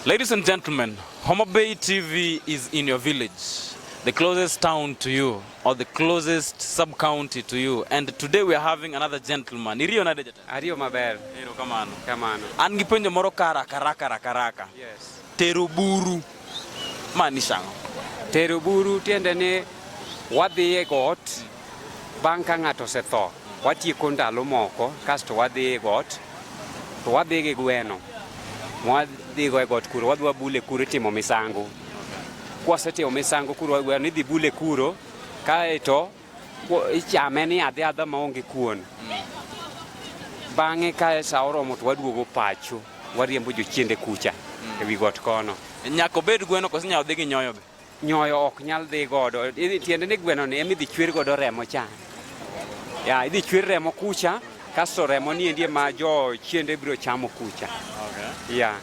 Ladies and gentlemen, Homa Bay TV is in your village, the closest town to you or the closest sub-county to you. And today we are having another gentleman. Iriyo nade jatelo? Ariyo maber. Erokamano. Kamano. An gi penjo moro ka haraka haraka haraka haraka. Yes. Tero buru maanisha ang'o? Tero buru tiende ni wadhi e got bang' ka ng'ato osetho. Watieko ndalo moko kasto wadhi e got to wadhi gi gweno. Mwadhigo e got kuro, wadhi wabule kuro itimo misango. Kwasetimo misango kuro gweno idhi bule kuro kaeto ichame ni adhi adha maonge kuon. Bang'e ka sa oromo to waduogo pacho, wariembo jochiende kucha e wi got kono. Nyaka obed gweno koso inyalo dhi gi nyoyo be? Nyoyo ok nyal dhi godo. Tiende ni gweno ni ema idhi chwer godo remo cha. Ya, idhi chwer remo kucha, kasto remo ni endi ema jochiende biro chamo kucha. Okay. Ya.